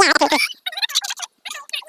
Ua, ua, ua.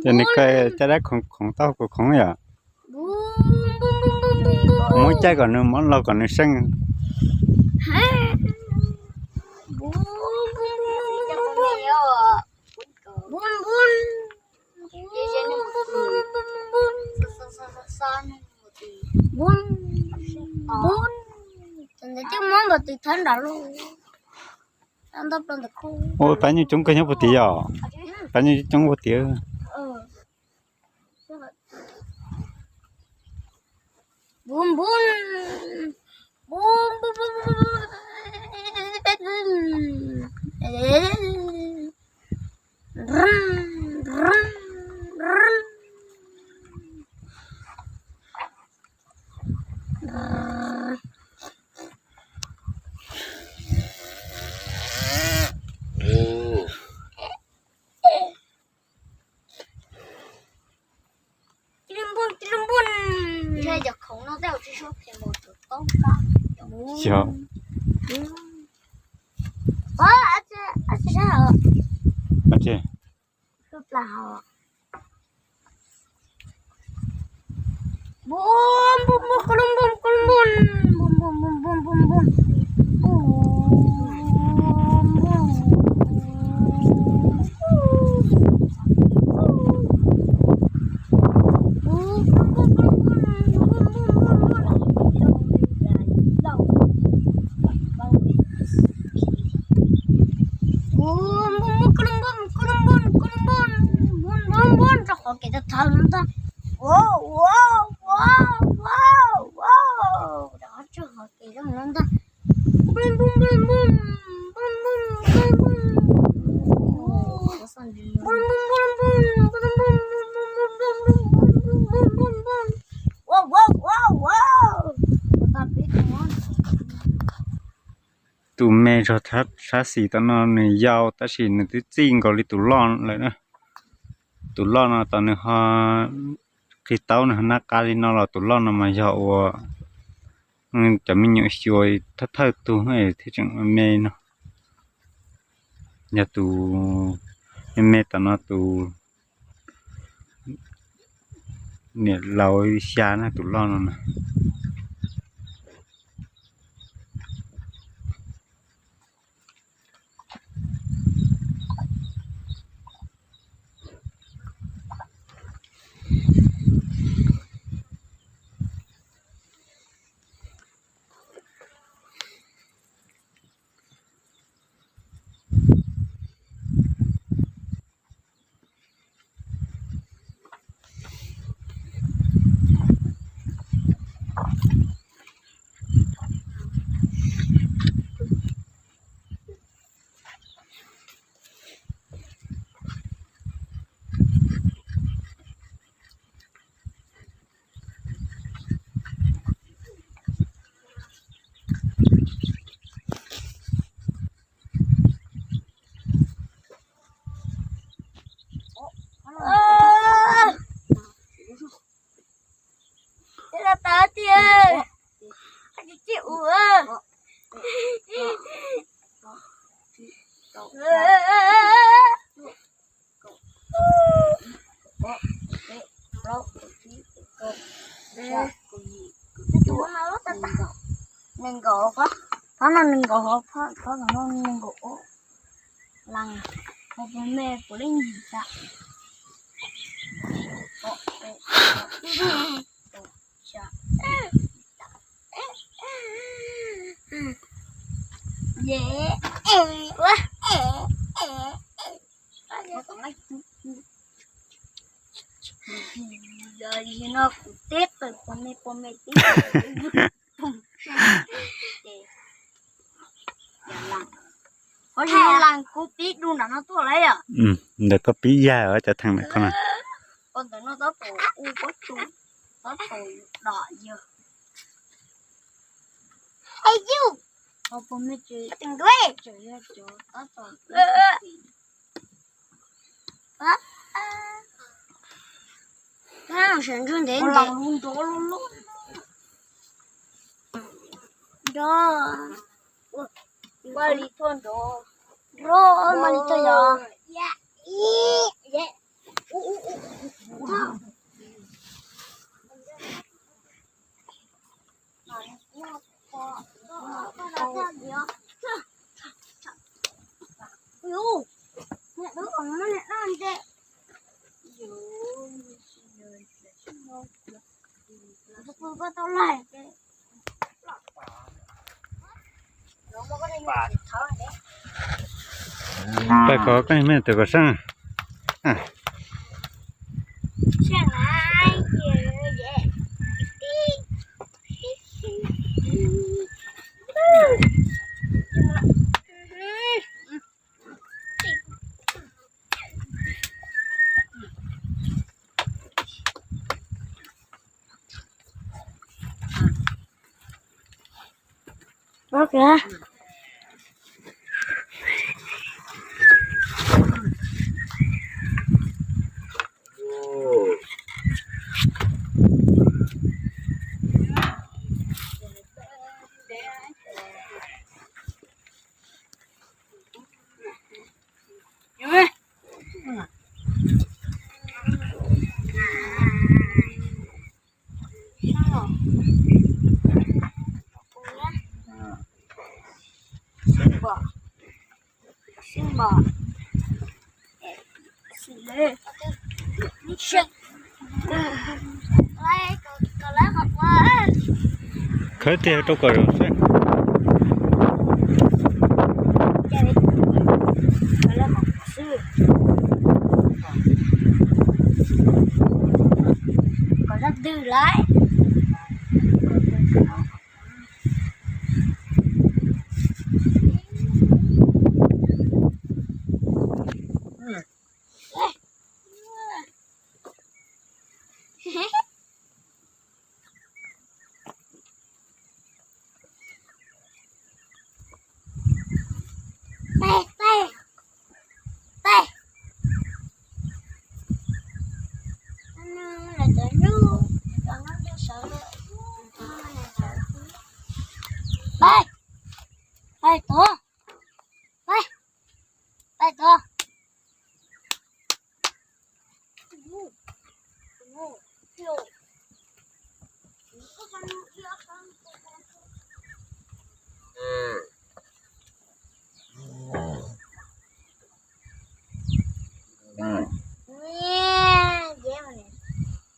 Ces nws kawg caj dab khoov khoov taub hau khoov yom. Muab caij kom nws mob los kom nws seej. Ua, pab nyuj coob kawg nyob puag tid yom. Pab nyuj coob puag tid. Yog. Rau qhov kev tag tag no ntag. Rau qhov kev zoo no ntag. Tus me zog sab xis tom no nws yau tab sis nws twb txij nkaus li tus loj lawm na. Tus loj no tom nws ho qhib taub nws ho nab qa li no los tus loj no mas yog ua cov me nyuam xyuas thawj thawj tug thiaj tseem me no. Yog tus me me tom no tus niam laus xya na tus loj no na. Nees nkaum, phab no nees nkaum, phab no nees nkaum. Lees, ua pog me puav leej yim tas. Yog li no kuv teb pawg pog me, pog me teb pawg. Qhov lees kuv pib dua nram no tuaj lawm yom. Ntawm koj pib yag cov theem ntawm koj na. Ua ntawm no tab tom ua pob tsuas, tab tom dom yawg. Ua pog me tsev, tseem yog cov tab tom sawv ntsug ntev ntev. Nrov, nrov, nrov, mas li tuaj yog. Peb koj koj me tus koj sab. Khawb tiag rau kom zoo xwb. Pais, pais tod, pais, pais tod.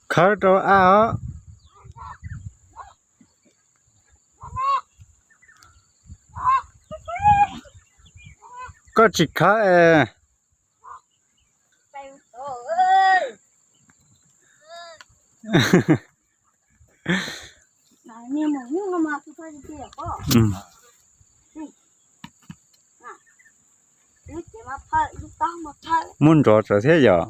Khawb rau av os. Koj tsis khawb es. Muab nrov tsawv thiab yom.